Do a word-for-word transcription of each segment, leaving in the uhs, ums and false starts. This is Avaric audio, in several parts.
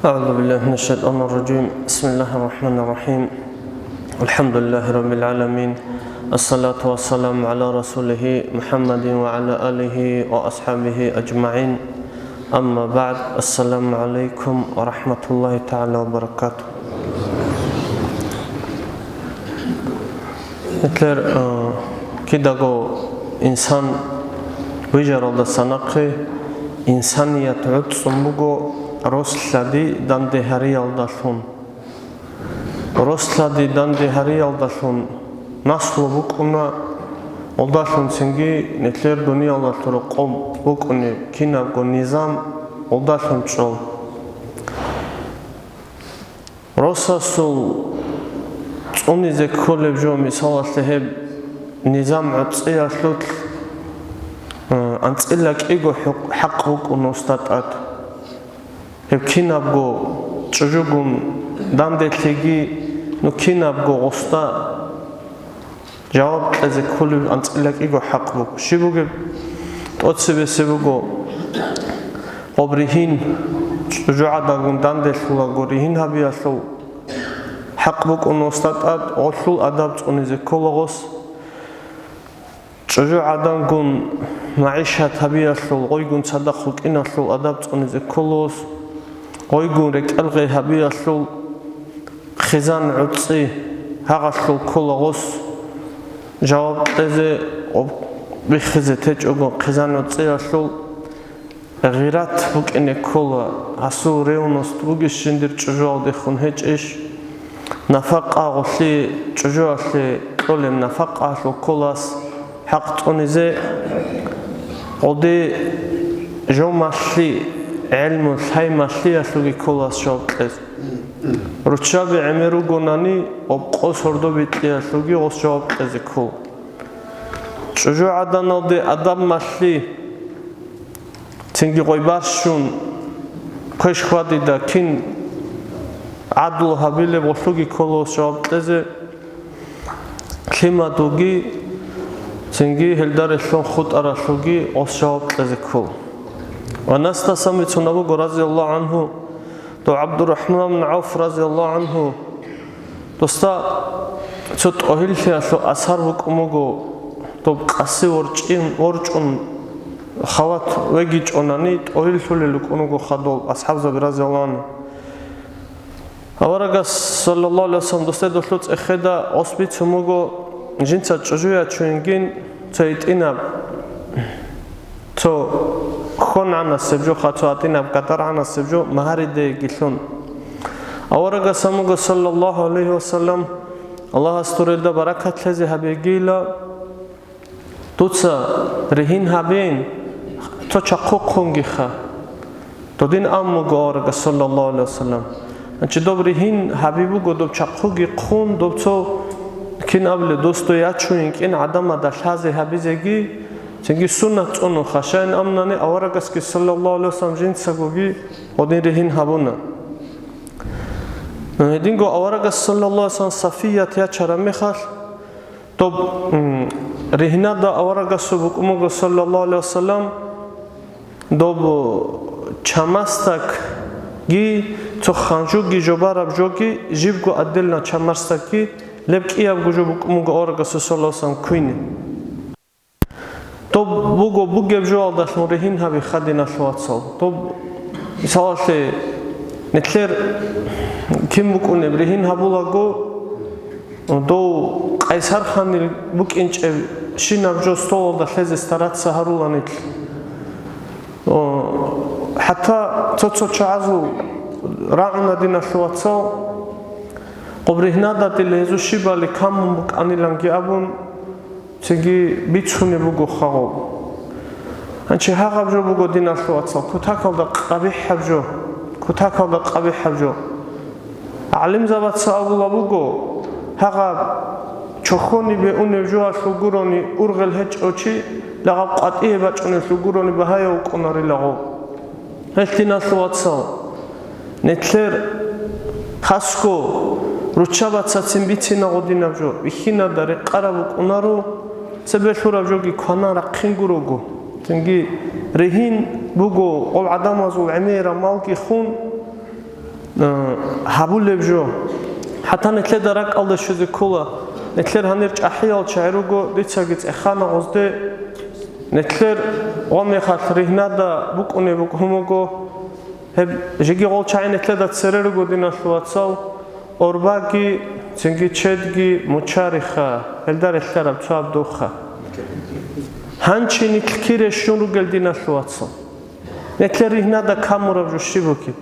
أعوذ بالله من الشيطان الرجيم. بسم الله الرحمن الرحيم. الحمد لله رب العالمين. الصلاة والسلام على رسوله محمد وعلى آله وأصحابه أجمعين. أما بعد. السلام عليكم ورحمة الله تعالى وبركاته. Гьелъер, э, кидаго инсан вижаралдаса нахъе инсаният гӀуцӀцӀун буго рос-лъади данде гьариялдалъун. Рос-лъади данде гьариялдалъун наслу букӀуна, гьелдалъун цинги нилъер дуниялалъул къо букӀунеб кинабго низам гьелдалъун чӀол. Росасул цӀунизе кколеб жо, мисалалъе, гьеб низам гӀуцӀиялъулъ, э, анцӀила кӀиго хӀукъ-, хӀакъ букӀуна росда тӀад. Гьеб кинабго чӀужугун данделъиги, ну, кинабго росда жаваб кьезе кколеб анцӀила кӀиго хӀакъ буго. Щиб бугеб? ТӀоцебесеб буго гьеб ригьин, чӀужугӀадангун данделъулаго ригьин гьабиялъул хӀакъ букӀуна росда тӀад, гьелъул адаб цӀунизе ккола рос. ЧӀужугӀадангун магӀишат гьабиялъул, гьейгун цадахъ вукӀиналъул адаб цӀунизе ккола рос, гьейгун рекӀел гъей гьабиялъул хъизан гӀуцӀи, гьелъул ккола рос жаваб кьезе, биххизе течӀого хъизан гӀуцӀиялъул. Гъират букӀине ккола, гьасул ревность бугищ жиндир чӀужуялдехун гьечӀищ? Нафакъа гьелъие чӀужуялъе кьолеб нафакъаялъул ккола рос хӀакъ цӀунизе, гьелде жо малъи, гӀелму лъай малъиялъулги ккола рос жаваб кьезе. Руччаби гӀемер ругонани, гьеб къо сордо бикьиялъулги рос жаваб кьезе ккола. ЧӀужугӀаданалде адаб малъи, цинги гъой барщун, квеш хьвадида кин гӀадлу гьабилеб гьелъулги ккола рос жаваб кьезе, лъимадулги, цинги гьелда релълъун хутӀаралъулги рос жаваб кьезе ккола. Анасдасан бицунеб буго, разияллагьу гӀангьу, дов ГӀабдуррахӀман ибн ГӀавф, разияллагьу гӀангьу, досда цо тӀогьиллъиялъул асар букӀун буго, доб къаси ворчӀин-, ворчӀун халат вегичӀонани, тӀогьиллъулел рукӀун руго хадуб асхӀабзаби, разияллагьу гӀангьу. Аварагас, саллаллагьу гӀалайгьи вассалам, досде долъул цӀехеда рос бицун буго, жинца чӀужу ячун йигин, цо гьитӀинаб, цо хьон гӀанасеб жо, ха, цо гьитӀинаб катар гӀанасеб жо магьариде йигелъун. Аварагас абун буго, саллаллагьу гӀалайгьи вассалам, Аллагьас дур гьелда баракат лъезе гьабейила, дуца ригьин гьабейин, цо чахъу хъунгиха. Додин абун буго аварагас, саллаллагьу гӀалайгьи вассалам. Гьанже доб ригьин гьаби буго, доб чахъуги хъун, доб цо кин абулеб, дос дой ячун йикӀин гӀадамазда лъазе гьабизеги, цинги суннат цӀунун хашайин амнани, аварагасги, саллаллагьу гӀалайгьи вассалам, жинцагоги гьодин ригьин гьабуна. Гьединго аварагас, саллаллагьу гӀалайгьи вассалам, Сафият ячараб мехалъ, доб, м, ригьнада аварагасул букӀун буго, саллаллагьу гӀалайгьи вассалам, доб чамасдакги, цо ханжуги жо бараб жоги, жибго отдельно чамасдакги, леб кӀиябго жо букӀун буго аварагасул, саллаллагьу гӀалайгьи вассалам, куйни. Доб буго бугеб жоялдалъун ригьин гьаби, диналъул вацал. Доб, мисалалъе, нилъер кин букӀунеб ригьин гьабулаго, дов къайсар ханил букӀинчӀеб щинаб жо столалда лъезе стараться гьарула нилъ. О, хӀатта цо-цо чагӀазул рагӀуна, диналъул вацал, гьеб ригьнада дила гьезул щибали камун букӀаниланги абун, цинги бицунеб буго хадуб. Гьанже гьагъаб жо буго, диналъул вацал, кутакалда къабихӀаб жо, кутакалда къабихӀаб жо. ГӀалимзабаца абулеб буго, гьагъаб чохьонибе унеб жоялъул гурони ургъел гьечӀев чи, лагъаб къватӀибе бачӀунелъул гурони багьаяв вукӀунарилаго. Гьелъ, диналъул вацал, нилъер хасго руччабацацин бицина гьединаб жо, бихьинада рекъараб букӀунаро, цебе лъураб жоги кванан рахъин гурого. Цинги ригьин буго гьел гӀадамазул гӀемераб малги хун, э, гьабулеб жо. ХӀатта нилъеда ракӀалде щвезе ккола, нилъер гьанир чӀахӀиял чагӀи руго, дицаги цӀехана гъозде, нилъер гъомехалъ ригьнада букӀунеб букӀун буго, гьеб жеги гъол чагӀи нилъеда цере руго, диналъул вацал, орбаги, цинги чедги мучариха, гьелда релълъараб цо гьаб духа. Гьанчи нилъ кире щун ругел, диналъул вацал. Нилъер ригьнада камураб жо щиб бугеб?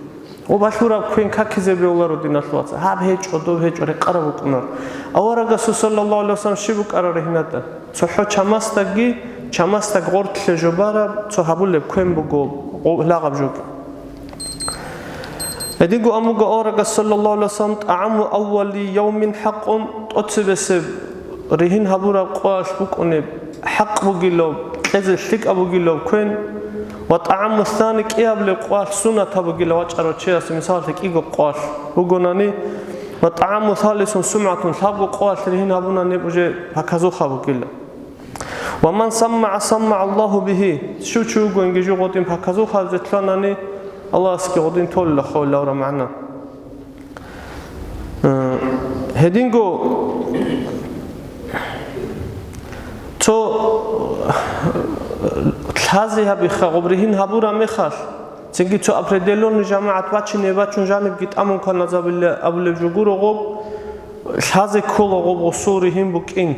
Гъоб балъураб квен какизе бегьуларо, диналъул вацал. Гьаб гьечӀо, доб гьечӀо, рекъараб букӀунаро. Аварагасул саллаллагьу гӀалайгьи вассалам щиб букӀараб ригьнада? ЦохӀо чамасдагги, чамасдаг гъортлъе жо бараб, цо гьабулеб квен буго, гъо-, лагъаб жоги. Гьединго амуго аварагас саллаллагьу гӀалайгьи вассалам: «ТӀагӀаму аввали явмин хӀакъун», тӀоцебесеб ригьин гьабураб къоялъ букӀунеб хӀакъ бугилав, кьезе лъикӀаб бугилав квен, ва тӀагӀаму сани, кӀиабилеб къоялъ суннатаб бугилав вачӀарав чиясе, мисалалъе, кӀиго къоялъ бугонани, ва тӀагӀаму салисун сумгӀатун, лъабго къоялъ ригьин гьабунани, уже показуха бугила. «Ва ман саммагӀа, саммагӀа Аллагьу бигьи», щив чи вугониги жо гъодин показухазе лъанани, Аллагьасги гъодин толила хъулилавра магӀна. Э, гьединго цо лъазе гьабиха, гъоб ригьин гьабураб мехалъ, цинги цо определённый жамагӀат бачине бачун жанибги тӀамун кваназабила абулеб жо гуро гъоб, лъазе ккола гъоб гъосул ригьин букӀин.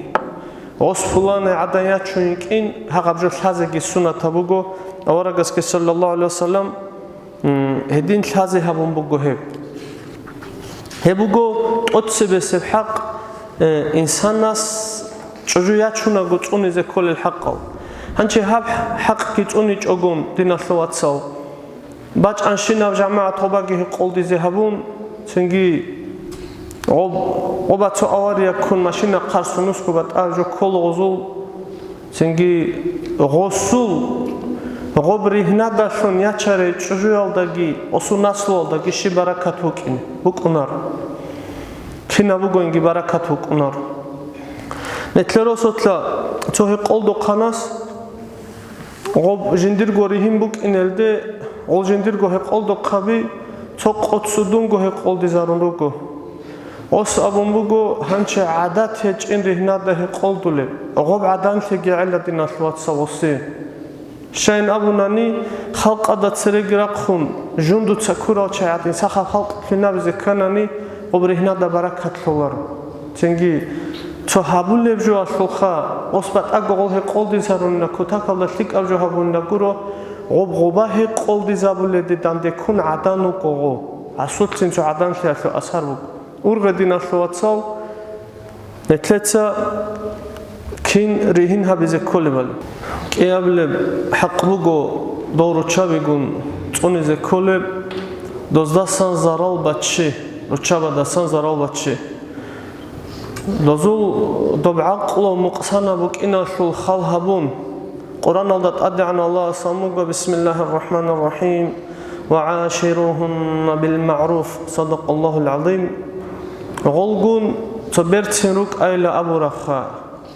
Гъос пуланай гӀадан ячун йикӀин, гьагъаб жо лъазеги суннатаб буго, аварагасги саллаллагьу гӀалайгьи вассалам, м, гьедин лъазе гьабун буго гьеб. Гьеб буго тӀоцебесеб хӀакъ, э, инсанас чӀужу ячунаго цӀунизе кколел хӀакъал. Гьанчи гьаб хӀакъги цӀуничӀогун, диналъул вацал, бачӀанщинаб жамагӀат гъобаги гьекъолдизе гьабун, цинги гъоб-, гъоба цо авария ккун машина хъарсун нусго батӀа жо ккола гъозул, цинги гъосул, гъоб ригьнадалъун ячарай чӀужуялдаги гъосул наслуялдаги щиб баракат букӀин-, букӀунар. Кинаб бугониги баракат букӀунар. Нилъер росулъа цо гьекъолдухъанас Гъоб жиндирго ригьин букӀинелде, гъол жиндирго гьекъолдухъаби цо къоцудунго гьекъолдизарун руго. Гъос абун буго, гьанчи гӀадат гьечӀин ригьнада гьекъолдулеб, гъоб гӀаданлъиги гӀела, диналъ вацал, гъоси. Щайин абунани, халкъалда цереги рахъун, жундуца ккурал чагӀи гӀадин сахаб халкъ лъинабизе кканани, гъоб ригьнада баракат лъоларо. Цинги цо гьабулеб жоалъулха, гъос батӀаго гъол гьекъолдизарунна, кутакалда лъикӀаб жо гьабунна гуро, гъоб гъоба гьекъолдизабуледе данде ккун гӀадан вукӀо гъо. Гьасулъцин цо гӀаданлъиялъул асар буго. Ургъе, диналъул вацал, нилъеца кин ригьин гьабизе кколебали. КӀиабилеб хӀакъ буго дол руччабигун цӀунизе кколеб, доздасан зарал баччи, руччабадасан зарал баччи. Дозул доб гӀакълу мукъсана букӀиналъул хал гьабун, Къуръаналда ТӀадегӀан Аллагьас абун буго: «Бисмиллагьир рахӀманир рахӀим, ва гӀаширугьунна бил магӀруф». Садакъаллагьул гӀазим. Гъолгун цо берцин рукӀайилан абурабха,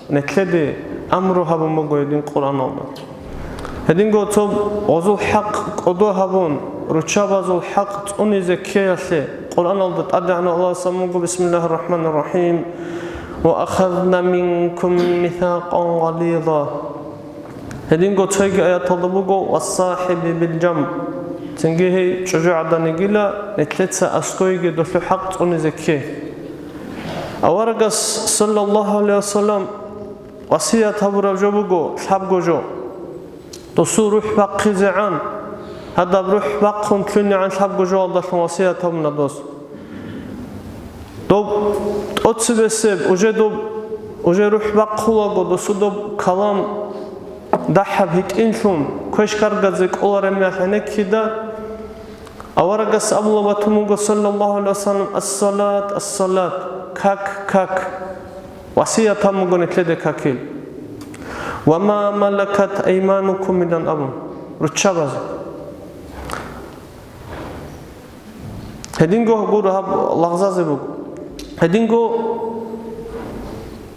нилъеде амру гьабун буго гьедин Къуръаналда. Гьединго цо гъозул хӀакъ кӀодо гьабун, руччабазул хӀакъ цӀунизе ккеялъе, Къуръаналда ТӀадегӀан Аллагьас абун буго: «Бисмиллагьир рахӀманир рахӀим, ва ахазна минкум мисакъан гъализа». Гьединго цоги аяталда буго: «Ва сахӀиби бил-жанб». Цинги гьей чӀужугӀаданигила, нилъеца аскойги долъул хӀакъ цӀунизе кке. Аварагас, саллаллагьу гӀалайгьи вассалам, васият гьабураб жо буго лъабго жо. Досул рухӀ бахъизегӀан, гьадаб рухӀ бахъун лъунегӀан лъабго жоалдалъун васият гьабуна дос. Доб тӀоцебесеб, уже доб, уже рухӀ бахъулаго, досул доб калам дагьаб гьитӀинлъун, квеш каргазе кӀолареб мехалъ гьенеккида, аварагас абула батун буго, саллаллагьу гӀалайгьи вассалам: «Ас-салат, ас-салат, как, как». Васият гьабун буго нилъеде какил. «Ва ма малакат айманукум», — идан абун, руччабазе. Гьединго гуро гьаб лагъзазе буго. Гьединго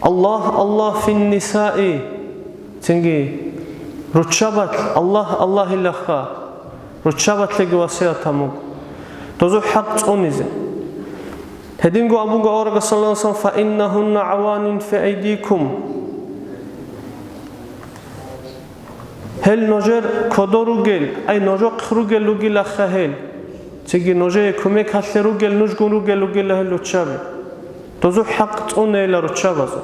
«Аллагь, Аллагь фин-нисаи», цинги руччабалъ «Аллагь, Аллагь» илаха, руччабалъеги васият гьабун буго. Дозу хӀакъ цӀунизе. Гьединго абуго аварагас, саллаллагьу гӀалайгьи ва саллам: «Фаиннагьунна гӀаванин фи айдикум». Гьел нужер кодо ругел, ай, нужехъ ругел ругилаха гьел. Цинги нужее кумекалъе ругел, нужгун ругел ругила гьел руччаби. Дозу хӀакъ цӀунейила руччабазул.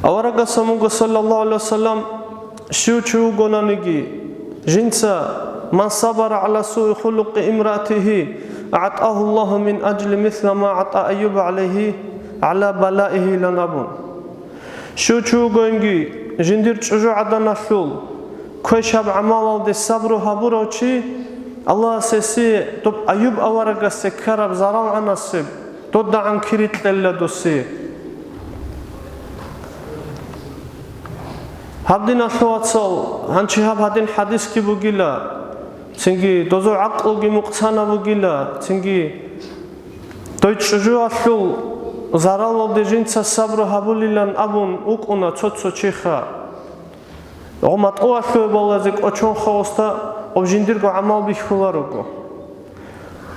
Аварагас абуго, саллаллагьу гӀалайгьи ва саллам, щив чи вугонаниги, жинца: «Ман сабара гӀала суи хулукъи имраатигьи, агӀтагьу Аллагьу мин ажри мисла ма агӀта Айюба гӀалайгьи гӀала балаигьи», – илан абун. Щив чи вугониги, жиндир чӀужугӀаданалъул квешаб гӀамалалде сабру гьабурав чи, Аллагьас гьесие доб Айюб аварагасде ккараб зарал-гӀанасеб додагӀан кири кьела досие. Гьаб, диналъул вацал, гьанчи гьаб гьадин хӀадисги бугила, цинги дозул гӀакълуги мукъсана бугила, цинги дой чӀужуялъул заралалде жинца сабру гьабулилан абун вукӀуна цо-цо чиха. Гъо матӀуялъуве балазе кӀочон хавасда гъоб жиндирго гӀамал бихьуларого.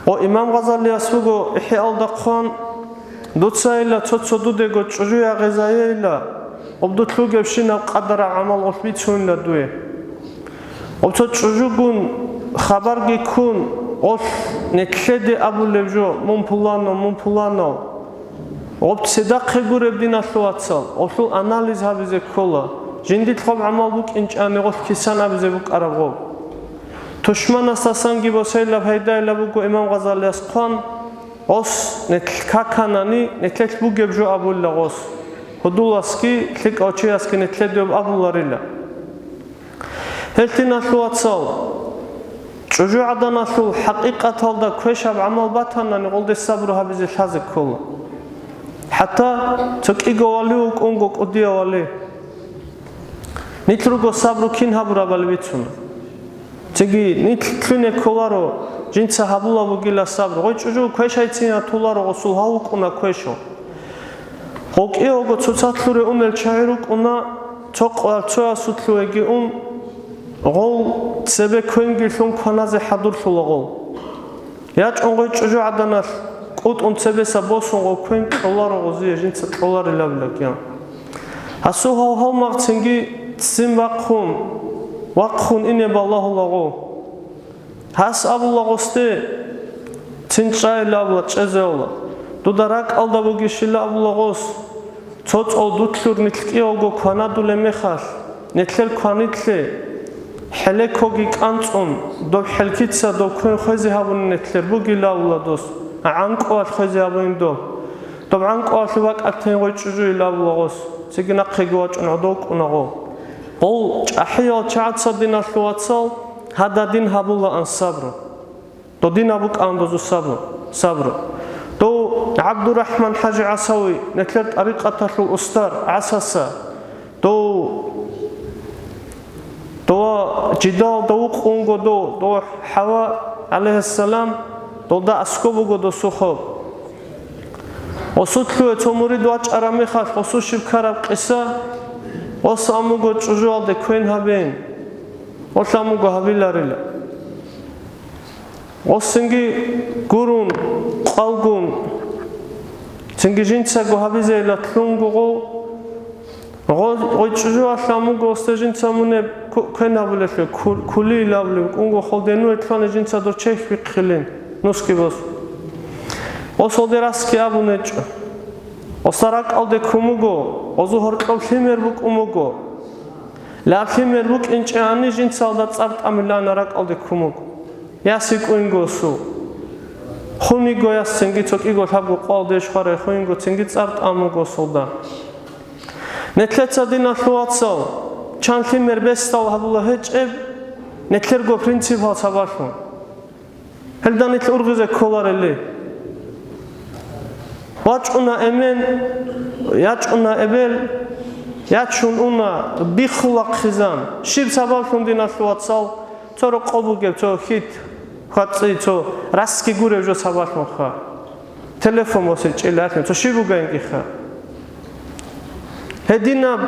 Гъо имам Гъазалияс вуго ИхӀяалда хъван: «Дуцайила цо-цо дудего чӀужу ягъизайейила, гъоб дулъ ругебщинаб къадараб гӀамал гъолъ бицунила дуе. Гъоб цо чӀужугун хабарги ккун, гъолъ нетлъеде абулеб жо: мун пуланав, мун пуланав». Гъоб цедахъе гуреб, диналъул вацал, гъолъул анализ гьабизе ккола, жиндилъ гъоб гӀамал букӀинчӀани гъолъ кисан абизе букӀараб гъоб. Тушманасдасанги босейилаб гьайдайилаб буго имам Гъазалияс хъван, гъос нетлъ каканани, нетлъелъ бугеб жо абулила гъос. Гьудуласги лъикӀав чиясги нетлъедиуб абуларила. Гьел, диналъул вацал, чӀужугӀаданалъул хӀакъикъаталда квешаб гӀамал батанани, гъолде сабру гьабизе лъазе ккола. ХӀатта цо кӀиго вали вукӀунго кӀудияв вали. Нилъ руго сабру кин гьабурабали бицуна. Цинги нилъ лъуне кколаро, жинца гьабула бугила сабру. Гъой чӀужу квешайцин атуларо, гъосул гьав вукӀуна квешав. Гъов кӀиявго цоцалъуре унел чагӀи рукӀуна, цо къварцоясулъувеги ун, гъов цебе квенги лъун кваназе хӀадурлъула гъов. ЯчӀун гъой чӀужугӀаданалъ кӀутӀун цебеса босун гъов квен кьоларо гъозие, жинца кьоларилабилан. Гьасул гьав-гьалмагъ цинги ццин бахъун, вахъун ине балагьула гъов. Гьас абула гъосде, цин чӀайилавла, чӀезевла. Дуда ракӀалда бугищила абула гъос, цо цӀол дулъур нилъ кӀиявго кванадулеб мехалъ, нилъер кванилъе хӀелекоги кӀанцӀун, доб хӀелкица доб квен хвезе гьабунин нилъер бугилавла дос, гӀанкӀуялъ хвезе гьабунин доб. Доб гӀанкӀуялъе бакӀалъ тен гъой чӀужуйилавла гъос, цеги нахъеги вачӀун гӀодов кӀуна гъов. Гъол чӀахӀиял чагӀаца, диналъул вацал, гьададин гьабулаан сабру. Додин абукӀан дозу сабру, сабру. Дов ГӀабдурахӀман ХӀажи ГӀасави, нилъер тӀарикъаталъул устар ГӀасаса. Дов, дова жидалда вукъунго дов, дова ХӀава, гӀалайгьиссалам, долда аскӀоб буго досухъо. Гъосулъуве цо мурид вачӀараб мехалъ гъосул щиб ккараб къиса, гъос амуго чӀужуялде квен гьабен, гъолъ амуго гьабиларила. Гъосинги гурун, къвалгун, цинги жинцаго гьабизейила лъунгого, гъо-, гъой чӀужуялъ амуго гъосда жинца мунеб ку-, квен гьабулелъул, ку-, кулийлавлев кӀунго холденуе лъугьана жинца дор чехь бихъилин, нусги бос. Гъосолде расги абун гьечӀо. Гъосда ракӀалде ккун буго, гъозу гьоркьоб лъимер букӀун буго. Лъимер букӀинчӀани жинцалда цӀар тӀамилана ракӀалде ккун буго. Яс йикӀунгосу. Хун йиго яс цинги цо кӀиго лъабго къвал деш хварай хун йиго цинги цӀар тӀамугосулда. Нетлъеца, диналъул вацал, чан лъимер бесдал гьабула гьечӀеб, нетлъерго принципал сабаблъун. Гьелда нилъ ургъизе кколарели. ВачӀуна эмен, ячӀуна эбел, ячун уна, биххула хъизан. Щиб сабаблъун, диналъул вацал? Цо рокъоб бугеб, цо хьит, хвацӀи, цо расги гуреб жо сабаблъунха. Телефон босичӀила гьалъин, цо щиб бугайингиха. Гьединаб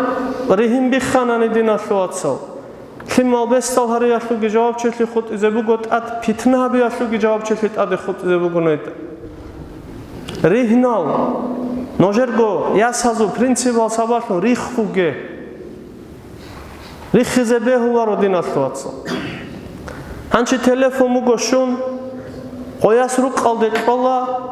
ригьин бихханани, диналъул вацал. Лъимал бесдал гьариялъулги жавабчелъи хутӀизе буго тӀад, питна гьабиялъулги жавабчелъи тӀаде хутӀизе буго нетӀ. Ригьнал, нужерго ясазул принципал сабаблъун риххуге. Риххизе бегьуларо, диналъул вацал. Гьанчи телефон буго щун, къояс рукъалде кьола,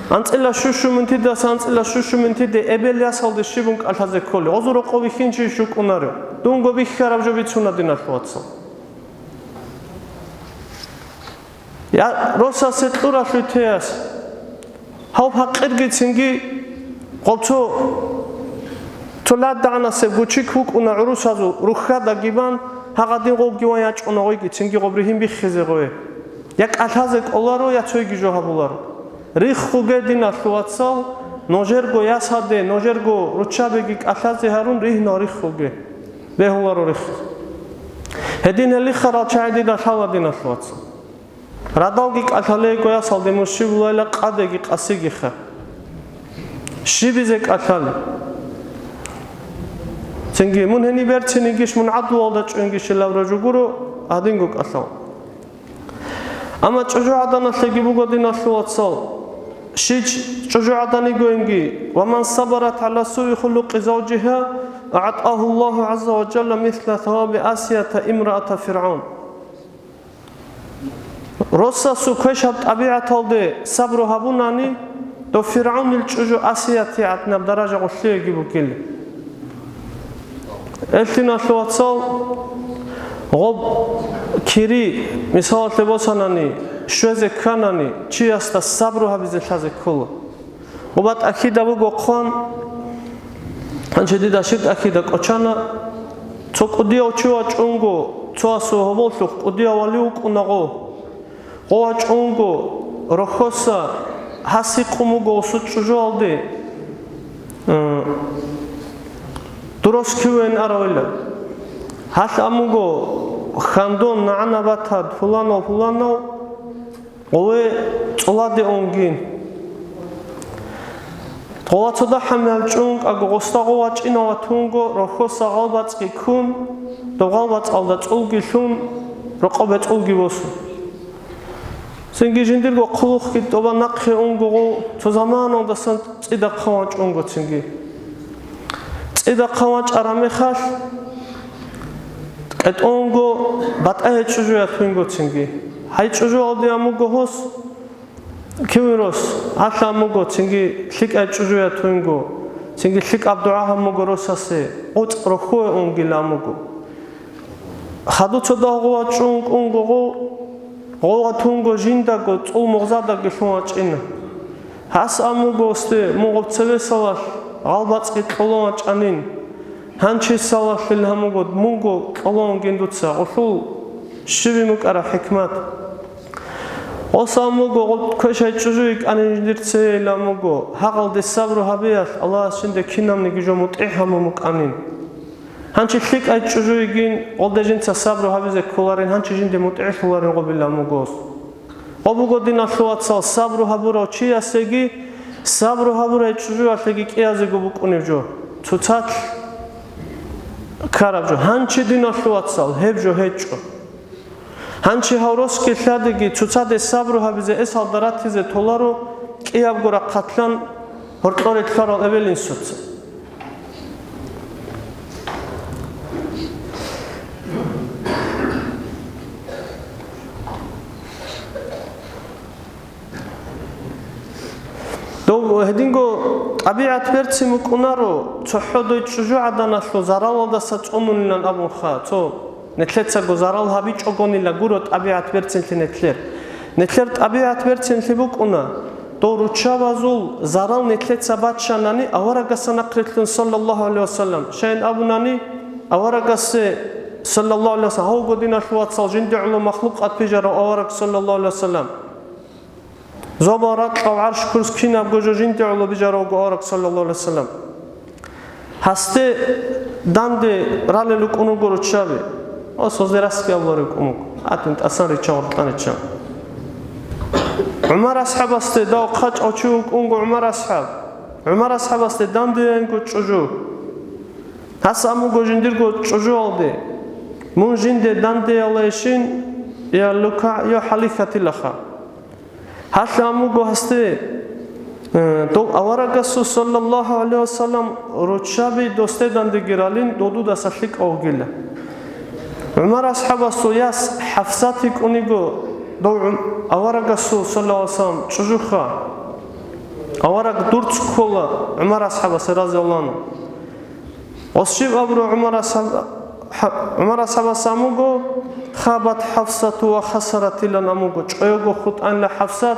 анцӀила щущу минтидаса анцӀила щущу минтиде эбел ясалде щибун кӀалъазе кколеб. Гъозул рокъов бихьинчи щукӀунаро. Дунго бихьараб жо бицуна, диналъул вацал. Я, росасе кьуралъуй теяс. Гьав пакъирги цинги гъоб цо, цо ладагӀанасеб гучик вукӀуна гӀурусазул рухьадагибан, гьагъадин гъовги ван ячӀуна гъойги цинги гъоб ригьин биххизе гъове. Я кӀалъазе кӀоларо, я цойги жо гьабуларо. Риххуге, диналъул вацал, нужерго ясаде, нужерго руччабиги кӀалъазе гьарун ригьнал риххуге. Бегьуларо риххизе. Гьедин гьел риххарал чагӀи дида лъала, диналъул вацал. Радалги кӀалъалейго ясалде мун щибулайила, къадеги къасигиха. Щибизе кӀалъалеб? Цинги мун гьениб берцинигищ, мун гӀадлуялда чӀунгищ илаб рожо гуро, гьадинго кӀалъал. Амма чӀужугӀаданалъеги буго, диналъул вацал, щич чӀужугӀаданигоинги: «Ва ман сабарат гӀала суи хулукъи завжиха, агӀтӀагьу Аллагьу гӀазза ва жалла мисла саваби Асията имраата ФиргӀавн». Росасул квешаб тӀабигӀаталде сабру гьабунани, дов ФиргӀавнил чӀужу АсиятигӀадинаб даража гъолъиеги букӀила. Элъиналъул вацал, гъоб кири, мисалалъе босанани, щвезе кканани, чиясда сабру гьабизе лъазе ккола. Гъоба тӀахьида буго хъван, гьанже дида щиб тӀахьида кӀочана, цо кӀудияв чи вачӀунго, цо асул гьоболлъухъ кӀудияв вали вукӀуна гъо. Гъо вачӀунго, рохьоса гьас гьикъун буго гъосул чӀужуялде, э, дурос кивен аравила. Гьалъ амуго хьандон нагӀана батад, пуланав, пуланав, Гъове цӀоладе унгин. Гъова цо дагьаб мел чӀункӀаго гъосда гъов вачӀинав ватунго, рохьоса гъалбацӀги ккун, дов гъалбацӀалда цӀулги лъун, рокъобе цӀулги босун. Цинги жиндирго хъулухъги тӀоба нахъе унго гъов, цо заманалдасан цӀидахъа вачӀунго цинги. ЦӀидахъа вачӀараб мехалъ, КьетӀонго батӀа гьечӀо жуя туйнгоцинги. Гьай чӀужуялде амуго гьос, кивин рос, гьалъа амуго цинги лъикӀай чӀужуя туйнго, цинги лъикӀаб дугӀа гьамуго росасе, гъоцӀ рохьое унгила амуго. Хадуца дагъуа чӀун кӀунго гъо, гъо ватунго жиндаго цӀул мугъзадаги лъун вачӀина. Гьас амуго осте мугъаб цебесалалъ гъалбацӀги кьолон вачӀанин. Гьанчисалалъил гьамуго мунго кьолонгин дуца гъулъул щибин букӀараб хӀикмат. Гъос амуго гъул квешай чӀужу йикӀанин жиндир цейилан буго, гьагъалде сабру гьабиялъ Аллагьас жинда кинабниги жо мутӀигӀ гьамун букӀанин. Гьанчи лъикӀай чӀужу йигин, гъолда жинца сабру гьабизе кколарин, гьанчи жинде мутӀигӀлъуларин гъобилан буго гъос. Гъо буго, диналъул вацал, сабру гьабурав чиясеги, сабру гьабурай чӀужуялъеги кӀиязего букӀунеб жо, цоцалъ ккараб жо. Гьанчи, диналъул вацал, гьеб жо гьечӀо. Гьанчи гьав росги лъадиги цоцаде сабру гьабизе эсалда ратизе толаро кӀиябго рахъалъан гьоркьоре лъарал эбел-инсуца. Дов гьединго тӀабигӀат берцин букӀунаро, цохӀо дой чӀужугӀаданалъул заралалдаса цӀунунилан абунха, цо нилъецаго зарал гьабичӀогонила гуро тӀабигӀат берцинлъи нилъер. Нилъер тӀабигӀат берцинлъи букӀуна, дов руччабазул зарал нилъеца баччанани аварагасда нахърилълъун, саллаллагьу гӀалайгьи вассалам, щайин абунани, аварагасе, саллаллагьу гӀалайгьи вассалам, гьавго, диналъул вацал, жинде гӀоло махлукъат бижарав авараг, саллаллагьу гӀалайгьи вассалам. Зобал, ракьал, гӀарш, курс кинабго жо жинде гӀоло бижаравго авараг, саллаллагьу гӀалайгьи вассалам. Гьасде данде ралел рукӀун руго руччаби. Ос гьозде расги абуларев рукӀун буго. Атин тӀасан ричча, гъоркьан ричча. ГӀумар асхӀабасде дав хъачӀав чи вукӀунго ГӀумар асхӀаб. ГӀумар асхӀабасде дандеянго чӀужу. Гьас амуго жиндирго чӀужуялде, Мун жинде дандеялайищин, я лукагӀ, я хӀалихьатилаха. Гьалъ ан буго гьасде, э, дов аварагасул, саллаллагьу гӀалайгьи вассалам, руччаби досде дандеги ралин, додудаса лъикӀав вугила. ГӀумар асхӀабасул яс ХӀафсат йикӀун йиго, дов гӀум-, аварагасул, саллаллагьу гӀалайгьи вассалам, чӀужуха. Авараг дурц ккола ГӀумар асхӀабасе, разияллагьу гӀангьу. Гъос щиб абураб ГӀумар асхӀаб-, хӀа-, ГӀумар асхӀабас ан буго, «Хабат ХӀафсату ва хасарат», илан ан буго, чӀого хутӀанила ХӀафсат,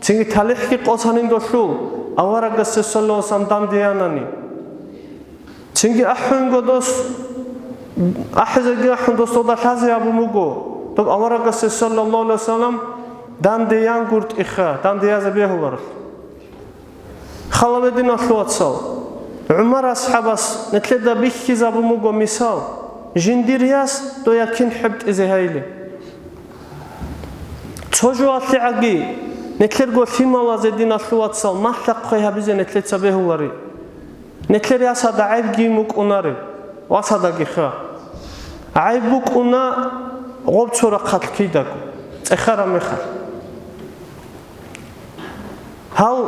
цинги талихӀги къосанин долъул, аварагасе, саллаллагьу гӀалайгьи вассалам, данде янани. Цинги ахӀунго дос, ахӀизеги ахӀун, дос дода лъазе абун буго, доб аварагасе, саллаллагьу гӀалайгьи вассалам, данде янгуртӀиха, данде язе бегьуларелъ. Халаве, диналъул вацал, ГӀумар асхӀабас нилъеда бихьизабун буго мисал, жиндир яс дой якин хӀебтӀизе гьайилин. Цо жоялъегӀаги нилъерго лъималазе, диналъул вацал, малъа-хъвай гьабизе нилъеца бегьулари. Нилъер ясада гӀайбги букӀунареб, васадагиха. ГӀайб букӀуна гъоб цо рахъалъ кидаго, цӀехараб мехалъ. Гьал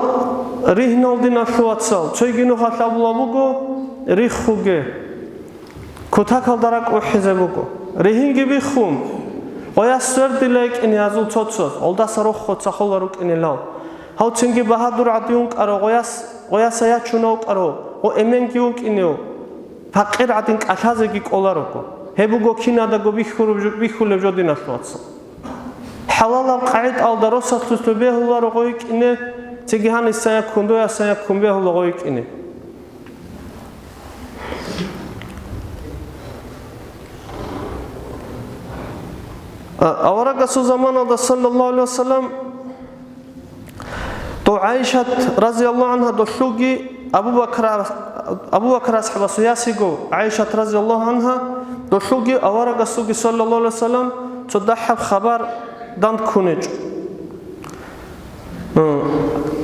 ригьнал, диналъул вацал, цойги нухалъ абула буго, риххуге. Кутакалда ракӀ ухӀизе буго. Ригьинги биххун, гъояс свердила йикӀине гьазул цо-цоз, гъолдаса рохго цахола рукӀинилал. Гьав цинги багьадур гӀадин вукӀарав гъояс, гъояса ячуна вукӀарав, гъо эменги вукӀинев, пакъир гӀадин кӀалъазеги кӀоларого. Гьеб буго кинадаго бихьураб жо-, бихьулеб жо, диналъул вацал. ХӀалалаб къагӀидалда росасулъ бегьуларо гъой йикӀине, цинги гьанисан яккун, доясан яккун бегьула гъой йикӀине. А, аварагасул заманалда, саллаллагьу гӀалайгьи вассалам, дов ГӀайшат, разияллагьу гӀангьа, долъулги Абу Бакр, Абу Бакр асхӀабасул яс йиго ГӀайшат, разияллагьу гӀангьа, долъулги аварагасулги, саллаллагьу гӀалайгьи вассалам, цо дагьаб хабар дандккун гьечӀо.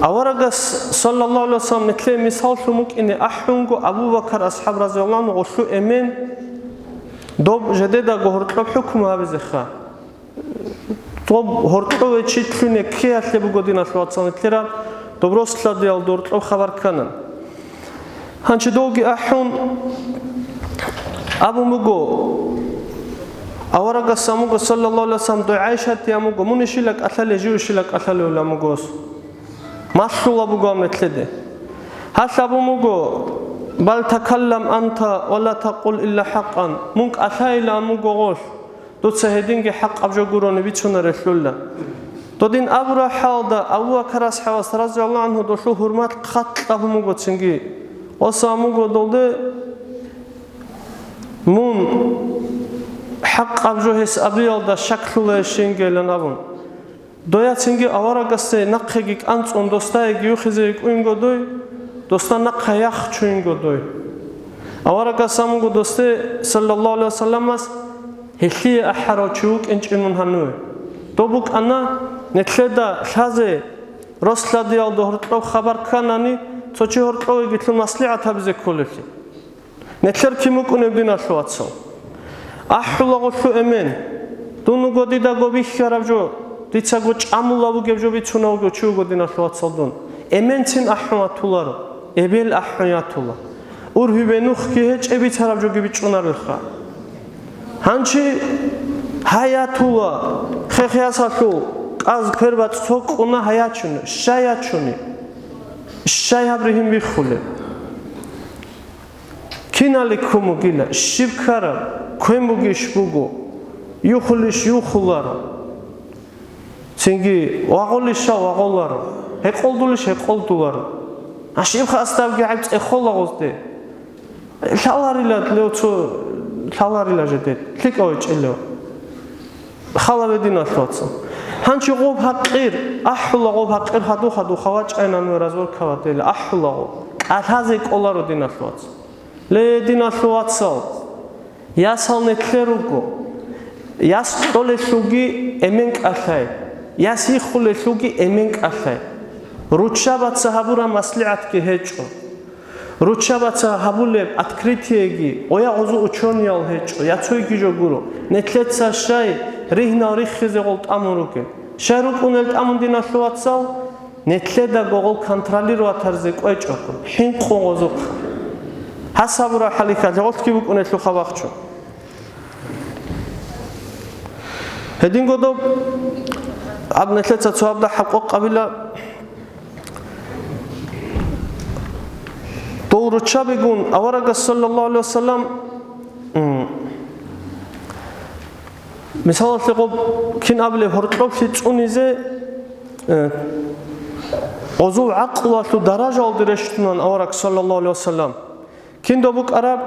Аварагас, саллаллагьу гӀалайгьи вассалам, нилъее мисаллъун букӀине ахӀунго, Абу Бакр асхӀаб, разияллагьу гӀангьу, гъолъу эмен доб жедедаго гьоркьоб хӀукму гьабизеха. Доб гьоркьове чи лъуне ккеялъе буго, диналъул вацал, нилъераб доб рос-лъадиялда гьоркьоб хабар кканан. Гьанчи довги ахӀун абун буго, аварагас ан буго, саллаллагьу гӀалайгьи вассалам, дой ГӀайшатиан буго, мун ишила кӀалъалев, жив ишила кӀалъалевилан буго гъос. Малъула буго гьаб нилъеде. Гьалъ абун буго, «Бал такаллам анта ва ла такъул илла хӀакъан», мун кӀалъайилан буго гъолъ. Дуца гьединги хӀакъаб жо гурони бицунарелъулла. Додин абураб хӀалда Абу Бакр асхӀабас, разияллагьу гӀангьу, долъул гьурмат хъат кьабун буго цинги. Гъос ан буго долде, мун хӀакъаб жо гьес абиялда щаклъулайищинги илан абун. Дояцинги аварагасде нахъеги кӀанцӀун досдаеги юхизе йикӀуинго дой, досда нахъа яхчуинго дой. Аварагас ан буго досде, саллаллагьу гӀалайгьи вассаламас, гьелъие ахӀарав чи вукӀинчӀин мун гьаниве. Доб букӀана, нилъеда лъазе рос-лъадиялда гьоркьоб хабар кканани, цо чи гьоркьовеги лъун маслигӀат гьабизе кколелъи. Нилъер кин букӀунеб, диналъул вацал? АхӀула гъолъу эмен. Дун вуго дидаго бихьараб жо, дицаго чӀамула бугеб жо бицунав вугев чи вуго, диналъул вацал, дун. Эменцин ахӀун ватуларо, эбел ахӀун ятула. Ургьибе нухги гьечӀеб бицараб жоги бичӀчӀунарелха. Гьанчи гьай ятула, хехеясалъул кӀаз квербацӀ цо кьуна гьай ячуни, щай ячуни? Щай гьаб ригьин биххулеб? Кинали ккун бугила, щиб ккараб, квен бугищ буго, юхулищ юхуларо. Цинги вагъулищ вагъуларо, гьекъолдулищ гьекъолдуларо. Ашибха астабги гӀайб цӀехола гъозде. Лъаларила лев цо, лъаларила жеде, лъикӀав гьечӀелев. Халаве, диналъул вацал. Гьанчи гъоб гьакъир, ахӀула гъоб гьакъир, гьадуха-духа вачӀайнан ва разводка ватила, ахӀула гъоб. КӀалъазе кӀоларо, диналъул вацал. Ле, диналъул вацал, ясал нилъер руго. Яс кьолелъулги эмен кӀалъай, яс йиххулелъулги эмен кӀалъай. Руччабаца гьабураб маслигӀатги гьечӀо. Руччабаца гьабулеб открытиеги, къоя гъозу учёниял гьечӀо, я цойги жо гуро, нилъеца щай ригьнал риххизе гъол тӀамун ругел. Щай рукӀунел тӀамун, диналъул вацал? Нилъедаго гъол контролироватарзе кӀвечӀого, хӀинкъун гъозухъа. Гьас гьабураб хӀалихьал гъолъги букӀунелъулха вахчун. Гьединго доб, аб нилъеца цо абда хӀакъокъ абила, дов руччабигун аварагас, саллаллагьу гӀалайгьи вассалам, м, мисалалъе, гъоб кин абулеб, гьоркьоблъи цӀунизе, э, гъозул гӀакълуялъул даражаялде рещтӀунан авараг, саллаллагьу гӀалайгьи вассалам. Кинда букӀараб?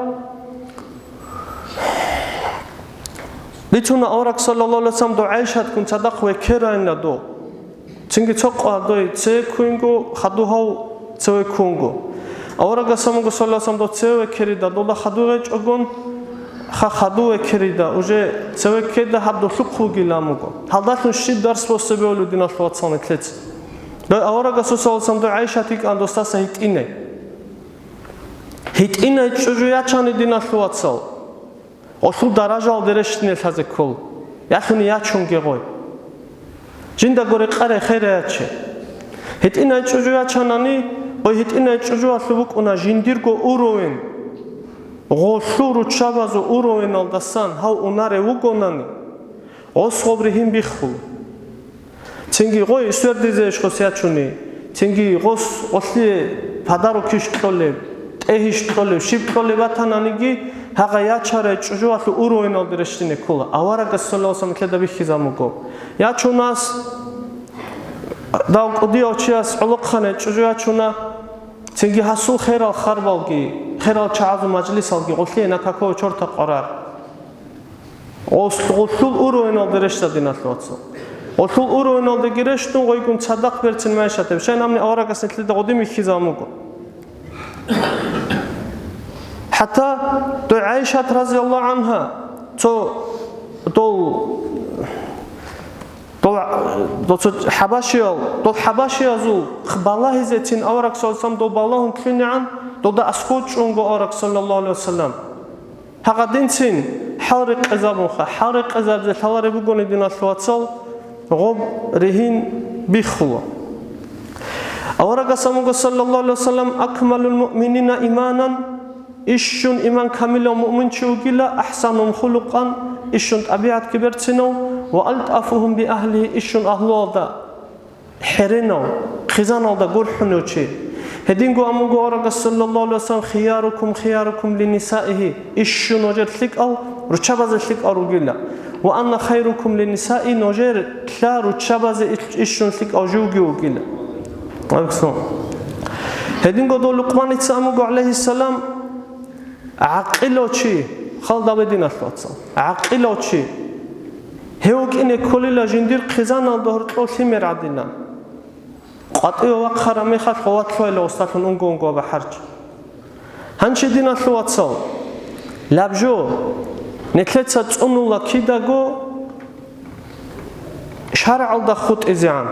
Бицуна авараг, саллаллагьу гӀалайгьи вассалам, дов ГӀайшатгун цадахъ векерайна дов. Цинги цо къвадой цеве ккунго, хадув гьав цеве ккунго. Аварагас амуго, саллаллагьу гӀалайгьи вассалам, дов цеве векерида, дола хадув гьечӀогун, ха хадув векерида, уже цеве ккеда гьаб долъухъ вугилан буго. Гьалдалъун щиб дарс босебе гьолев, диналъул вацал, нилъеца? Дой аварагасул, саллаллагьу гӀалайгьи вассалам, дой ГӀайшатикӀан досдаса гьитӀинай. ГьитӀинай чӀужу ячани, диналъул вацал, гъолъул даражаялде рещтӀине лъазе ккол, ялъуни ячунге гъой. Жиндаго рекъарай херай яче. ГьитӀинай чӀужу ячанани, гъой гьитӀинай чӀужуялъул букӀуна жиндирго уровень, гъолъул руччабазул уровеналдасан гьав унарев вугонани, гъос гъоб ригьин биххула. Цинги гъой свердизе ишхъос ячуни, цинги гъос гъолъие подарокищ кьолеб, тӀегьищ кьолеб, щиб кьолеб батананиги, гьагъа ячарай чӀужуялъул уровеналде рещтӀине ккола. Аварагас, саллаллагьу гӀалайгьи вассалам, нилъеда бихьизаб буго. Ячунас, дав кӀудияв чияс гӀолохъанай чӀужу ячуна, цинги гьасул херал харбалги, херал чагӀазул мажлисалги гъолъие на какого чёрта къварар. Гъос-, гъолъул уровеналде рещтӀа, диналъул вацал. Гъолъул уровеналдеги рещтӀун, гъойгун цадахъ берцин майшатаб. Щайин абуни аварагас нилъеда гъодин вихьизабун буго. ХӀатта дой ГӀайшат, разияллагьу гӀангьа, цо дол, дол, дол цо хӀабашиял, дол хӀабашиязул балагьизецин авараг, саллаллагьу гӀалайгьи вассалам, дол балагьун лъугӀинегӀан, долда аскӀов чӀунго авараг, саллаллагьу гӀалайгьи вассалам. Гьагъадинцин хӀалрекъезабунха, хӀалрекъезабизе лъалареб бугони, диналъул вацал, гъоб ригьин биххула. Аварагас амуго, саллаллагьу гӀалайгьи вассалам, акмалул муъминина иманан, ищун иман камилав муъминчи вугила, ахсанум хулукъан, ищун тӀабигӀатги берцинав, ва алтӀафухум биагьлигьи, ищун агьлуялда хӀеренав, хъизаналда гурхӀунев чи. Гьединго амуго аварагас, саллаллагьу гӀалайгьи вассалам, хиярукум хиярукум линисаигьи, ищун нужер лъикӀав руччабазе лъикӀав ругила. Ва анна хайрукум линисаи, нужерла руччабазе ил-, ищун лъикӀав живги вугила. Гьединго дов Лукъманица амуго, гӀалайгьиссалам, гӀакъилав чи, халдабе, диналъул вацал, гӀакъилав чи, гьев вукӀине кколила жиндир хъизаналда гьоркьов лъимер гӀадинан. КъватӀиве вахъараб мехалъ гъоватлъугьайла усталъун унго-унго бахӀарчи. Гьанчи, диналъул вацал, лаб жо, нилъеца цӀунула кидаго шаргӀалда хутӀизегӀан.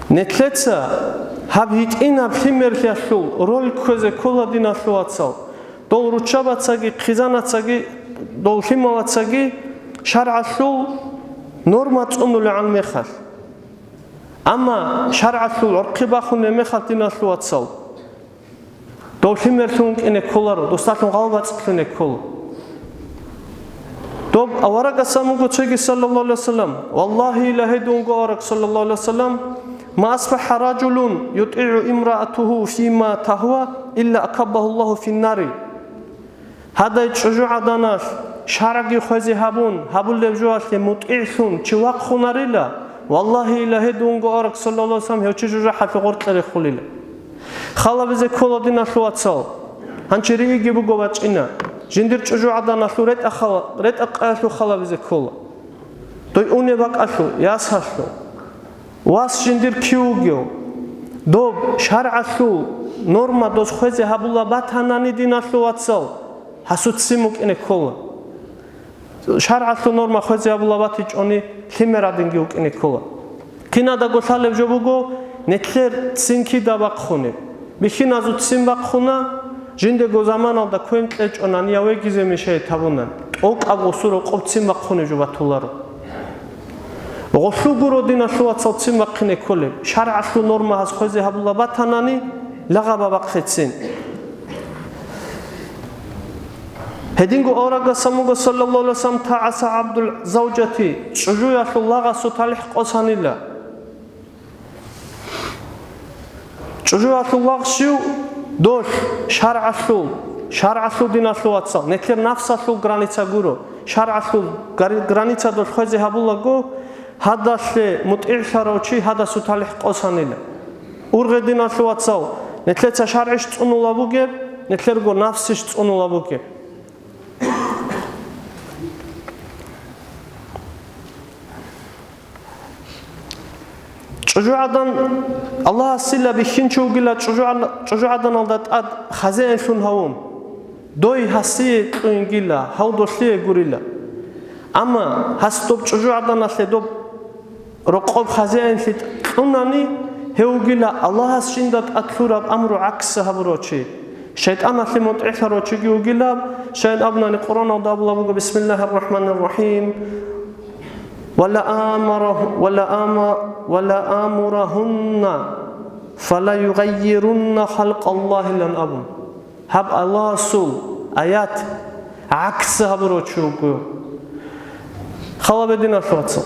Нилъеца гьаб гьитӀинаб лъимерлъиялъул роль кквезе ккола, диналъул вацал, дол руччабацаги хъизанацаги, дол лъималацаги шаргӀалъул норма цӀунулегӀан мехалъ. Амма шаргӀалъул гӀорхъи бахунеб мехалъ, диналъул вацал, дов лъимерлъун вукӀине кколаро, досдалъун гъалбацӀлъине ккола. Доб аварагас амуго цоги, саллаллагьу гӀалайгьи вассалам, валлагьи, илагьи дунго авараг, саллаллагьу гӀалайгьи вассалам, ма асбахӀа ражулун ютӀигӀу имраатуху фима тагьва илла акаббагьу Аллагьу финнари. Гьадай чӀужугӀаданалъ шаргӀги хвезе гьабун, гьабулеб жоялъе мутӀигӀлъун чи вахъунарила, валлагьи, илагьи дунго авараг, саллаллагьу гӀалайгьи вассалам, гьев чи жужахӀалъув гъоркье рехулила. Халабизе ккола, диналъул вацал. Гьанчи рииги буго бачӀина. Жиндир чӀужугӀаданалъул ретӀа хала-, ретӀа-къаялъул халабизе ккола. Дой унеб бакӀалъул, ясалъул. Вас жиндир кив вугев? Доб шаргӀалъул норма дос хвезе гьабула батанани, диналъул вацал, гьасуццин букӀине ккола. ШаргӀалъул норма хвезе гьабула батичӀони, лъимер гӀадинги вукӀине ккола. Кинадаго лъалеб жо буго, нилъер ццин кида бахъунеб. Бихьиназул ццин бахъуна, жиндего заманалда квен кьечӀонан я вегизе мешайит гьабунан, тӀокӀаб гъусул рокъоб ццин бахъунеб жо батуларо. Гъолъул гуро, диналъул вацал, ццин бахъине кколеб, шаргӀалъул норма гьаз хвезе гьабула батанани, лагъаба бахъецин. Гьединго аварагас абун буго, саллаллагьу гӀалайгьи вассалам, «Та гӀаса гӀабдул завжати», чӀужуялъул лагъасул талихӀ къосанила. ЧӀужуялъул лагъ щив? Долъ, шаргӀалъул, шаргӀалъул, диналъул вацал, нилъер нафсалъул граница гуро, шаргӀалъул гар-, граница долъ хвезе гьабулаго, гьадалъе мутӀигӀлъарав чи гьадасул талихӀ къосанила. Ургъе, диналъул вацал, нилъеца шаргӀищ цӀунула бугеб, нилъерго нафсищ цӀунула бугеб. ЧӀужугӀадан, Аллагьасила бихьинчи вугила чӀужугӀан-, чӀужугӀаданалда тӀад хазеинлъун гьавун, дой гьасие кьунгила, гьав долъие гурила. Амма гьас доб чӀужугӀаданалъе доб рокъоб хазеинлъи кьунани, гьев вугила Аллагьас жинда тӀад лъураб амру гӀакс гьабурав чи, шайтӀаналъе мутӀигӀлъарав чиги вугилаб, щайин абунани Къуръаналда абулаб буго: «Бисмиллагьир рахӀманир рахӀим. Ва ла амарагь-, ва ла ама-, ва ла амурагьунна, фала югаййирунна халкъаллагьи», – лан абун. Гьаб Аллагьасул аят гӀакс гьабурав чи вуго. Хал гьабе, диналъул вацал.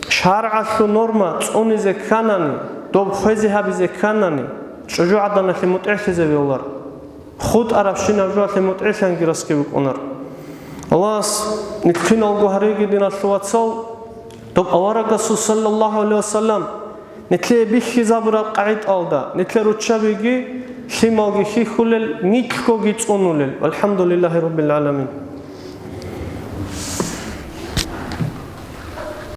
ШаргӀалъул норма цӀунизе кканани, доб хвезе гьабизе кканани, чӀужугӀаданалъе мутӀигӀлъизе бегьулар. ХутӀарабщинаб жоялъе мутӀигӀлъанги расги букӀунар. Аллагьас нилъ киналго гьареги, диналъул вацал, доб аварагасул, саллаллагьу гӀалайгьи вассалам, нилъее бихьизабураб къагӀидаялда, нилъер руччабиги, лъималги хьихьулел, нилъгоги цӀунулел. ВалхӀамдулиллагьи раббил гӀаламин.